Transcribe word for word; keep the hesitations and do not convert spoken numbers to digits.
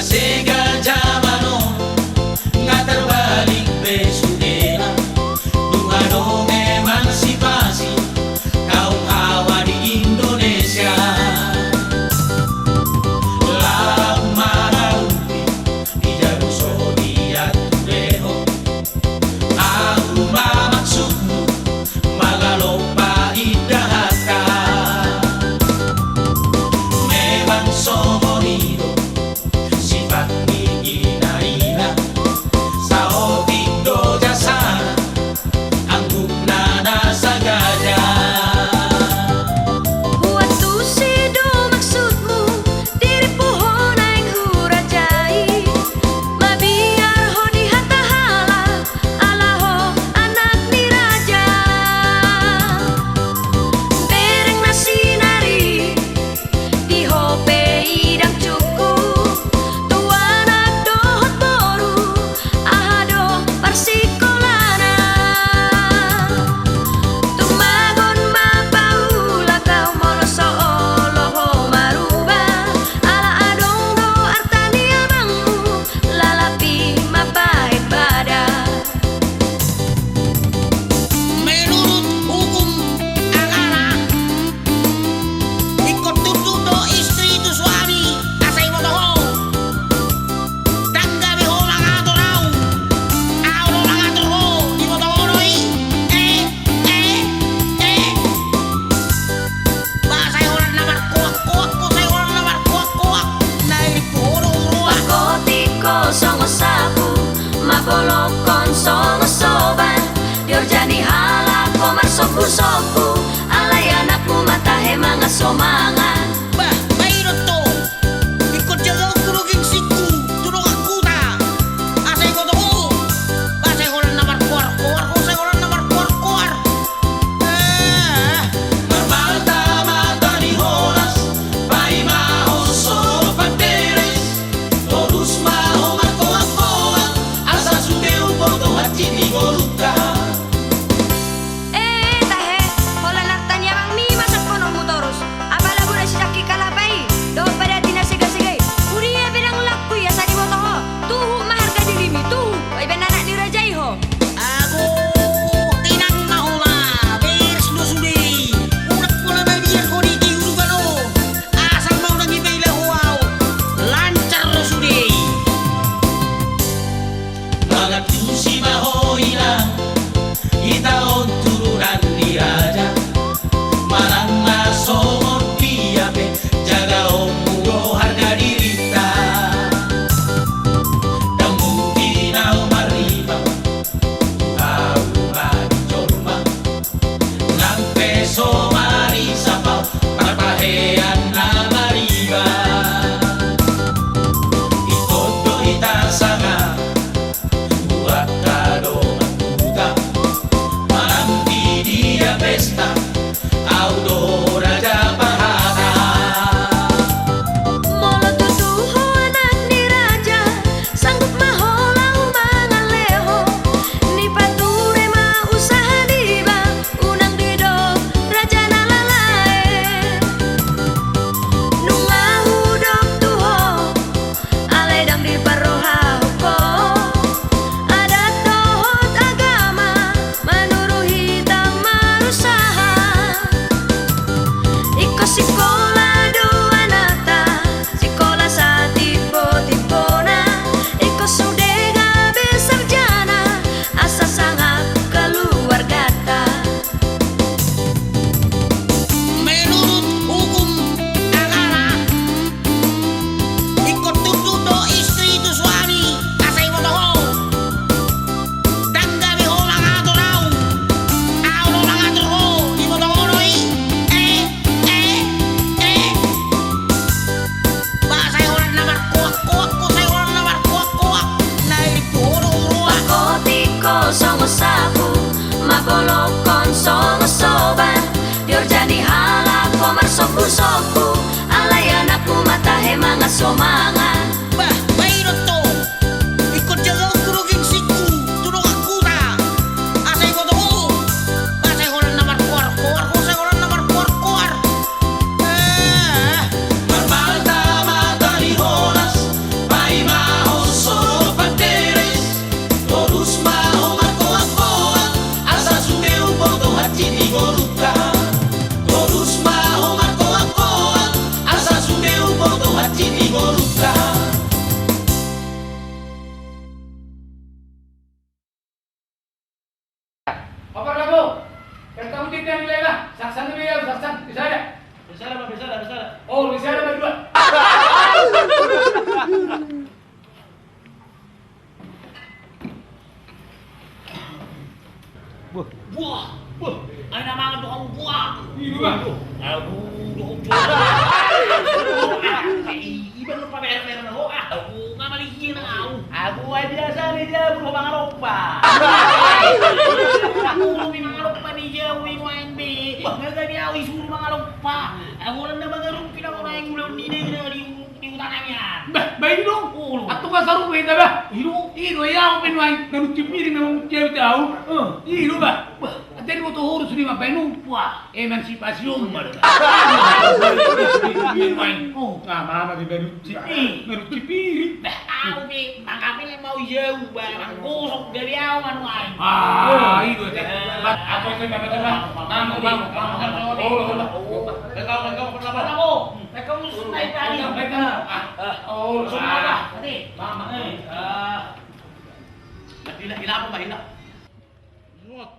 Sega jaman on nga tarbalik be sudena. Dung adong emansipasi kaum hawa di Indonesia, laho mangarupi di jabu so diaturehon. Ahu ma maksudhu, mangalo paindahanka. Memang songon i do sifat Apa kamu? Kan kamu tidak nilai lah. Saksan dulu ya, saksan. Bisa ya? Bisa lah, Pak, bisa lah, bisa lah. Oh, bisa lah berdua. Buah. Buah. Buah. Ai na mangan do hamu buah. Iya, Bang. Aduh, do hamu jual. Iba lupa bayar-bayar na ho, ah. Aduh, nga malihin au. Aduh, ai biasa ni dia, buah mangan ompa. Aduh, mi mangan ompa ni dia, ui, main be. Nga gabe au isuru mangan ompa. Aduh, na mangan ompa, na mangan ompa, na mangan ompa. Bah, bah, i do. Antong asa ro hita, bah. I do. I do, ia au pe nuaeng na nuncip piring na manguncip au. I do, bah. Bah, ate do to horus ni mambaen umpa. Emansipasi on ma do. Nuaeng. Oh, nga mama be banuncip. Na nuncip piring. Bah, au be mangapele mau jau, bah. Manggosok gabe au ma nuaeng. Ah, i do, ate. Bah, apa itu, bah, bah, bah. Mama, mama, mama. Oh, oh, oh. Kau, kau, kau, kau. Baik, kamu sungai tadi. Baik, baik, kamu. Ah, oh, sudah. Tadi. Mama. Eh, ah. Hila, hila apa, Mbak? Hila. Semut.